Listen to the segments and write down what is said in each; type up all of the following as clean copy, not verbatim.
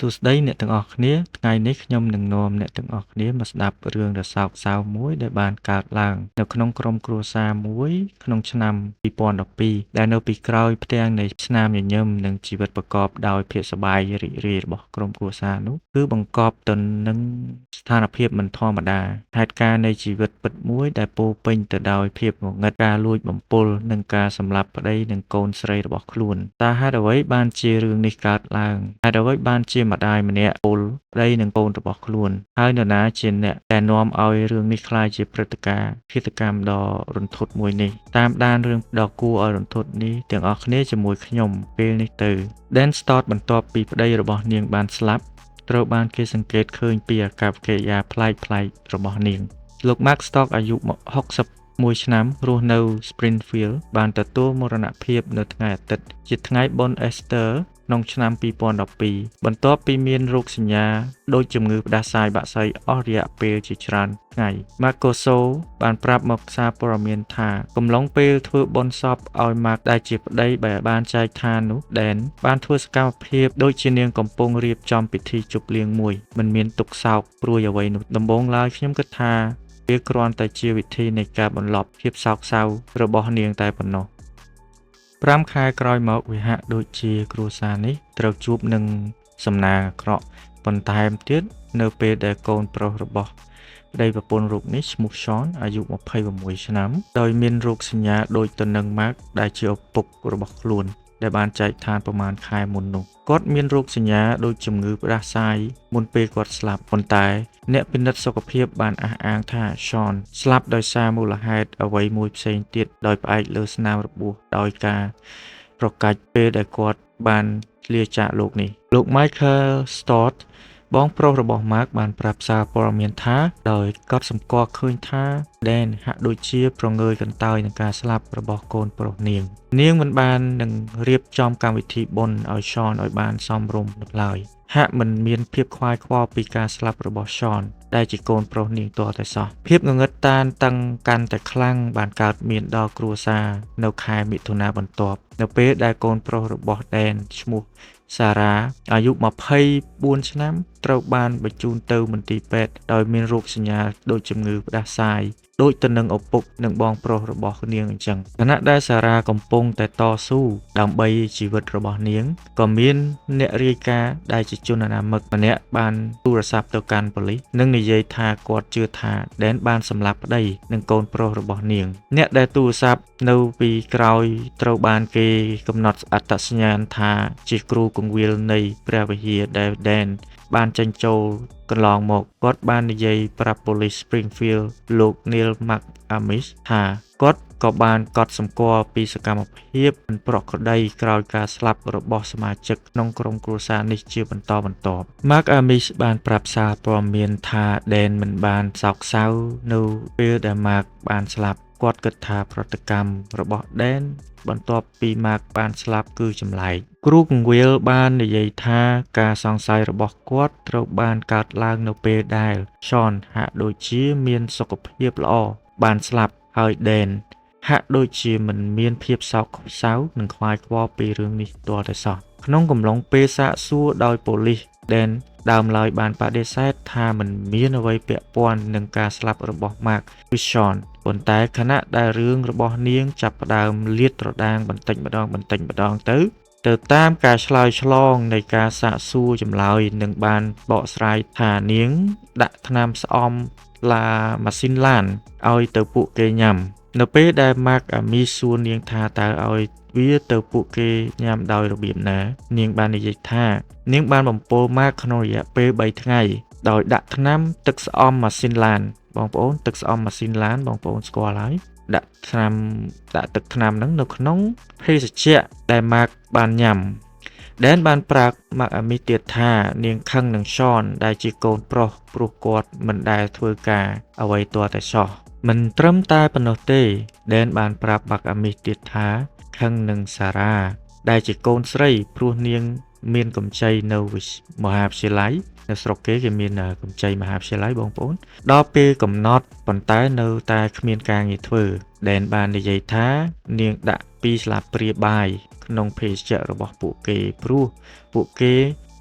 សួស្តីអ្នកទាំងអស់គ្នាថ្ងៃនេះខ្ញុំនឹងនាំអ្នកទាំងអស់គ្នាមកស្ដាប់រឿងដ៏សោកសៅមួយដែលបានកើតឡើងនៅក្នុងក្រុមគ្រួសារមួយក្នុងឆ្នាំ2012ដែលនៅពីក្រោយផ្ទាំងនៃស្នាមញញឹមនិងជីវិតប្រកបដោយភាពសប្បាយរីករាយរបស់ក្រុមគ្រួសារនោះគឺបង្កប់ទៅនឹងស្ថានភាពមិនធម្មតាហេតុការណ៍នៃជីវិតពិតមួយដែលពោរពេញទៅដោយភាពងងឹតការលួចបំពុលនិងការសម្លាប់ប្តីនិងកូនស្រីរបស់ខ្លួនតើហេតុអ្វីបានជារឿងនេះកើតឡើងហេតុអ្វីបានជាម្ដាយម្នាក់ពុលប្តីនិងកូនរបស់ខ្លួនហើយនរណាជាអ្នកដែលនាំឲ្យរឿងនេះក្លាយជាព្រឹត្តិការណ៍ឃាតកម្មដ៏រន្ធត់មួយនេះតាមដានរឿងដ៏គួរឲ្យរន្ធត់នេះទាំងអស់គ្នាជាមួយខ្ញុំពេលនេះទៅ Dan Stott បន្ទាប់ពីប្តីរបស់នាងបានស្លាប់ត្រូវបានគេសង្កេតឃើញពីអាកប្បកិរិយាប្លែកៗរបស់នាងលោក Mark Stock អាយុ61ឆ្នាំរស់នៅ Springfield បានទទួលមរណភាពនៅថ្ងៃអាទិត្យជាថ្ងៃបុណ្យ Easter ក្នុងឆ្នាំ2012បន្ទាប់ពីមានរោគសញ្ញាដូចជំងឺផ្ដាសាយបក្សីអស់រយៈពេលជាច្រើនថ្ងៃ Marcoso បានប្រាប់មកសារព័ត៌មានថាកំឡុងពេលធ្វើបុណ្យសពឲ្យ Mark ដែលជាប្តីដែលបានចែកឋាននោះ Dan បានធ្វើសកម្មភាពដូចជានាងកំពុងរៀបចំពិធីជប់លៀងមួយមិនមានទុក្ខសោកព្រួយអ្វីនោះដំបូងឡើយខ្ញុំគិតថាវាគ្រាន់តែជាវិធីនៃការបន្លប់ភាពសោកសៅរបស់នាងតែប៉ុណ្ណោះ5ខែក្រោយមកវាហាក់ដូចជាគ្រួសារនេះត្រូវជួបនឹងសំណាងអាក្រក់បន្ថែមទៀតនៅពេលដែលកូនប្រុសរបស់ប្តីប្រពន្ធរូបនេះឈ្មោះ Sean អាយុ26ឆ្នាំដោយមានរោគសញ្ញាដូចទៅនឹង Mark ដែលជាឪពុករបស់ខ្លួនដែលបានចែកឋានប្រមាណខែមុននោះគាត់មានរោគសញ្ញាដូចជំងឺផ្ដាសាយមុនពេលគាត់ស្លាប់ប៉ុន្តែអ្នកពិនិត្យសុខភាពបានអះអាងថា Sean ស្លាប់ដោយសារមូលហេតុអ្វីមួយផ្សេងទៀតដោយផ្អែកលើស្នាមរបួសដោយការប្រកាច់ពេលដែលគាត់បានលាចាកលោកនេះលោក Michael Stott បងប្រុសរបស់ Mark បានប្រាប់សារព័ត៌មានថាដោយកត់សម្គាល់ឃើញថា Dan ហាក់ដូចជាព្រងើយកន្តើយនឹងការស្លាប់របស់កូនប្រុសនាងនាងមិនបាននឹងរៀបចំកម្មវិធីបុណ្យឲ្យ Sean ឲ្យបានសមរម្យនោះឡើយហាក់មិនមានភាពខ្វាយខ្វល់ពីការស្លាប់របស់ Sean ដែលជាកូនប្រុសនាងទាល់តែសោះភាពងងឹតតានតឹងកាន់តែខ្លាំងបានកើតមានដល់គ្រួសារនៅខែមិថុនាបន្ទាប់នៅពេលដែលកូនប្រុសរបស់ Dan ឈ្មោះសារ៉ាអាយុ24ឆ្នាំត្រូវបានបញ្ជូនទៅមន្ទីរពេទ្យដោយមានរោគសញ្ញាដូចជំងឺផ្ដាសាយដូចទៅនឹងឪពុកនិងបងប្រុសរបស់នាងអញ្ចឹងខណៈដែលសារ៉ាកំពុងតែតស៊ូដើម្បីជីវិតរបស់នាងក៏មានអ្នករាយការណ៍ដែលជាជនអនាមិកម្នាក់បានទូរស័ព្ទទៅកាន់ប៉ូលីសនិងនិយាយថាគាត់ជឿថាដែនបានសម្លាប់ប្តីនិងកូនប្រុសរបស់នាងអ្នកដែលទូរស័ព្ទនៅពីក្រោយត្រូវបានគេកំណត់អត្តសញ្ញាណថាជាគ្រូគង្វាលនៃព្រះវិហារដែលដែនបានចេញចូលកន្លងមកគាត់បាននិយាយប្រាប់ប៉ូលីស Springfield លោក Neil McAmis ថាគាត់ក៏បានកត់សម្គាល់ពីសកម្មភាពមិនប្រក្រតីក្រោយការស្លាប់របស់សមាជិកក្នុងក្រុមគ្រួសារនេះជាបន្តបន្ទាប់ Mark Amis បានប្រាប់សារព័ត៌មានថា Dan មិនបានសោកសៅនៅពេលដែល Mark បានស្លាប់គាត់គិតថាប្រតិកម្មរបស់ Dan បន្ទាប់ពី Mark បានស្លាប់គឺចម្លែកគ្រូគង្វាលបាននិយាយថាការសង្ស័យរបស់គាត់ត្រូវបានកើតឡើងនៅពេលដែល Sean ហាក់ដូចជាមានសុខភាពល្អបានស្លាប់ហើយ Dan ហាក់ដូចជាមិនមានភាពសោកសៅនិងខ្វាយខ្វល់ពីរឿងនេះទាល់តែសោះក្នុងកំឡុងពេលសាកសួរដោយប៉ូលីស Dan ដើមឡើយបានបដិសេធថាមិនមានអ្វីពាក់ព័ន្ធនឹងការស្លាប់របស់ Mark គឺ Sean ប៉ុន្តែខណៈដែលរឿងរបស់នាងចាប់ផ្ដើមលាតត្រដាងបន្តិចម្ដងបន្តិចម្ដងទៅតាមការឆ្លើយឆ្លងនៃការសាកសួរចម្លើយនឹងបានបកស្រាយថានាងដាក់ថ្នាំស្អំឡាម៉ាស៊ីនឡានឲ្យទៅពួកគេញ៉ាំនៅពេលដែល Mark Amis សួរនាងថាតើឲ្យវាទៅពួកគេញ៉ាំដោយរបៀបណានាងបាននិយាយថានាងបានបំពុល Mark ក្នុងរយៈពេល3ថ្ងៃដោយដាក់ថ្នាំទឹកស្អំម៉ាស៊ីនឡានបងប្អូនទឹកស្អំម៉ាស៊ីនឡានបងប្អូនស្គាល់ហើយដាក់ថ្នាំដាក់ទឹកថ្នាំហ្នឹងនៅក្នុងភេសជ្ជៈដែល Mark បានញ៉ាំដែនបានប្រាប់ Mark Amis ទៀតថានាងខឹងនឹង Sean ដែលជាកូនប្រុសព្រោះគាត់មិនដែលធ្វើការអ្វីទាល់តែសោះមិនត្រឹមតែប៉ុណ្ណោះទេដែនបានប្រាប់ Mark Amis ទៀតថាខឹងនឹងសារ៉ាដែលជាកូនស្រីព្រោះនាងមានកម្ចីនៅមហាវិទ្យាល័យនៅស្រុកគេមានកម្ចីមហាវិទ្យាល័យបងប្អូនដល់ពេលកំណត់ប៉ុន្តែនៅតែគ្មានការងារធ្វើដែនបាននិយាយថានាងដាក់2ស្លាបព្រាបាយក្នុងភេសជ្ជៈរបស់ពួកគេព្រោះពួកគេ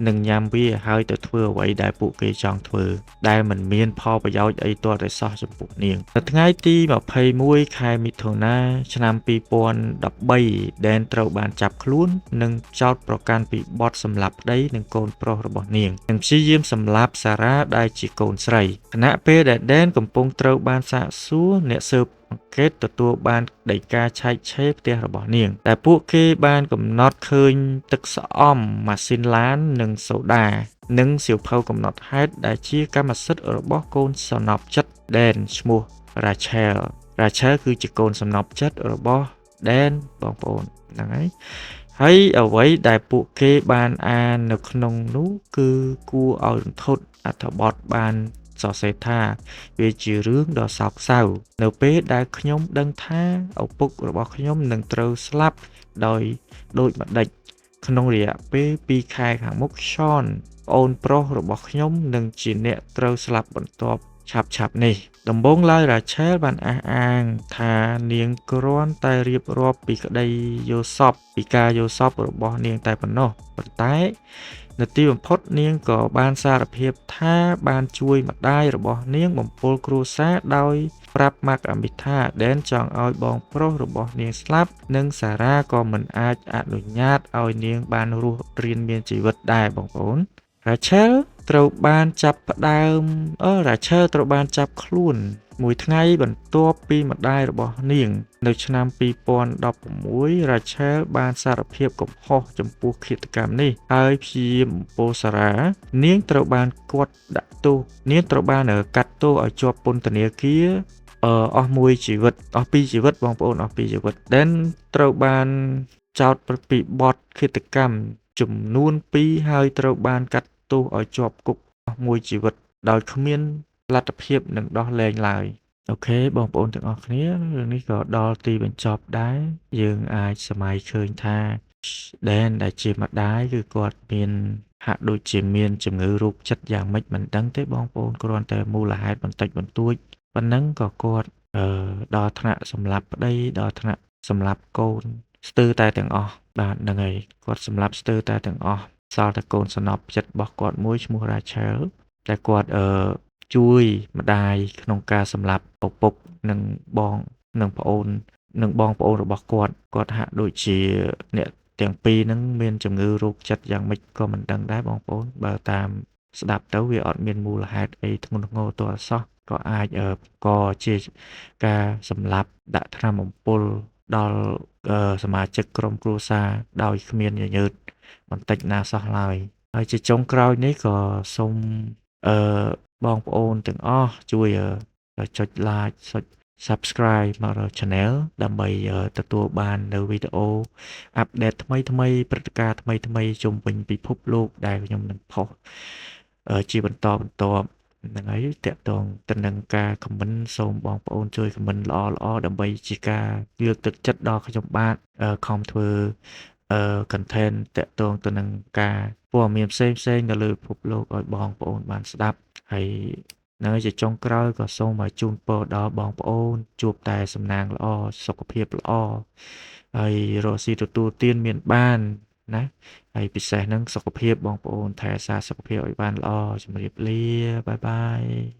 និងញ៉ាំវាហើយទៅធ្វើអ្វីដែលពួកគេចង់ធ្វើដែលមិនមានផលប្រយោជន៍អីទាល់តែសោះចំពោះនាងនៅថ្ងៃទី21ខែមិថុនាឆ្នាំ2013ដែនត្រូវបានចាប់ខ្លួននិងចោទប្រកាន់ពីបទសម្លាប់ប្តីនិងកូនប្រុសរបស់នាងនិងព្យាយាមសម្លាប់សារ៉ាដែលជាកូនស្រីខណៈពេលដែលដែនកំពុងត្រូវបានសាកសួរអ្នកស៊ើបអង្កេតទទួលបានដីកាឆែកឆេរផ្ទះរបស់នាងតែពួកគេបានកំណត់ឃើញទឹកស្អំម៉ាស៊ីនឡាននិងសូដានិងសៀវភៅកំណត់ហេតុដែលជាកម្មសិទ្ធិរបស់កូនសំណប់ចិត្តដែនឈ្មោះ Rachel Rachel គឺជាកូនសំណប់ចិត្តរបស់ដែនបងប្អូនហ្នឹងហើយហើយអ្វីដែលពួកគេបានអាននៅក្នុងនោះគឺគួរឲ្យរន្ធត់អត្ថបទបានសរសេរថាវាជារឿងដ៏សោកសៅនៅពេលដែលខ្ញុំដឹងថាឪពុករបស់ខ្ញុំនឹងត្រូវស្លាប់ដោយដូចម្ដេចក្នុងរយៈពេល2ខែខាងមុខ Sean ប្អូនប្រុសរបស់ខ្ញុំនឹងជាអ្នកត្រូវស្លាប់បន្ទាប់ឆាប់ៗនេះដំបូងឡើយ Rachel បានអះអាងថានាងគ្រាន់តែរៀបរាប់ពីក្តីយល់សប្តិពីការយល់សប្តិរបស់នាងតែប៉ុណ្ណោះប៉ុន្តែនៅទីបំផុតនាងក៏បានសារភាពថាបានជួយម្ដាយរបស់នាងបំពុលគ្រួសារដោយប្រាប់ម៉ាក់អាមីថាដែនចង់ឲ្យបងប្រុសរបស់នាងស្លាប់និងសារ៉ាក៏មិនអាចអនុញ្ញាតឲ្យនាងបានរស់រានមានជីវិតដែរបងប្អូន Rachel ត្រូវបានចាប់ផ្ដើមRachel ត្រូវបានចាប់ខ្លួនមួយថ្ងៃបន្ទាប់ពីម្ដាយរបស់នាងនៅឆ្នាំ2016 Rachel បានសារភាពកំហុសចំពោះឃាតកម្មនេះហើយព្យាយាមបំពុលសារ៉ានាងត្រូវបានគាត់ដាក់ទោសនាងត្រូវបានកាត់ទោសឲ្យជាប់ពន្ធនាគារអស់មួយជីវិតអស់ពីរជីវិតបងប្អូនអស់ពីរជីវិតដែលត្រូវបានចោទពីបទឃាតកម្មចំនួន2ហើយត្រូវបានកាត់ទោសឲ្យជាប់គុកអស់មួយជីវិតដោយគ្មានលទ្ធភាពនឹងដោះលែងឡើយ OK បងប្អូនទាំងអស់គ្នារឿងនេះក៏ដល់ទីបញ្ចប់ដែរយើងអាចសម័យឃើញថាដែនដែលជាម្ដាយគឺគាត់មានហាក់ដូចជាមានជំងឺរោគចិត្តយ៉ាងម៉េចមិនដឹងទេបងប្អូនគ្រាន់តែមូលហេតុបន្តិចបន្តួចប៉ុណ្ណឹងក៏គាត់ដល់ថ្នាក់សម្លាប់ប្តីដល់ថ្នាក់សម្លាប់កូនស្ទើរតែទាំងអស់បាទហ្នឹងហើយគាត់សម្លាប់ស្ទើរតែទាំងអស់សល់តែកូនសំណប់ចិត្តរបស់គាត់មួយឈ្មោះ Rachel តែគាត់ជួយម្ដាយក្នុងការសម្លាប់ឪពុកនិងបងនិងប្អូននិងបងប្អូនរបស់គាត់គាត់ហាក់ដូចជាអ្នកទាំងពីរហ្នឹងមានជំងឺរោគចិត្តយ៉ាងម៉េចក៏មិនដឹងដែរបងប្អូនបើតាមស្ដាប់ទៅវាអត់មានមូលហេតុអីធ្ងន់ធ្ងរទាល់សោះក៏អាចក៏ជាការសម្លាប់ដាក់ថ្នាំបំពុលដល់សមាជិកក្រុមគ្រួសារដោយគ្មានញញើតបន្តិចណាសោះឡើយហើយជាចុងក្រោយនេះក៏សូមបងប្អូនទាំងអស់ជួយចុច like ចុច Subscribe មកដល់ Channel ដើម្បីទទួលបាននៅវីដេអូ update ថ្មីថ្មីព្រឹត្តិការណ៍ថ្មីថ្មីជុំវិញពិភពលោកដែលខ្ញុំនឹងផុសជាបន្តបន្ទាប់ហ្នឹងហើយតាក់ទងទៅនឹងការ comment សូមបងប្អូនជួយ comment ល្អល្អដើម្បីជាការលើកទឹកចិត្តដល់ខ្ញុំបាទខំធ្វើcontent តាក់ទងទៅនឹងការព័ត៌មានផ្សេងផ្សេងនៅលើពិភពលោកឲ្យបងប្អូនបានស្ដាប់ហើយនៅជាចុងក្រោយក៏សូមឲ្យជូនពរដល់បងប្អូនជួបតែសំណាងល្អសុខភាពល្អហើយរកស៊ីទទួលទានមានបានណាហើយពិសេសហ្នឹងសុខភាពបងប្អូនថែរក្សាសុខភាពឲ្យបានល្អជម្រាបលា bye bye.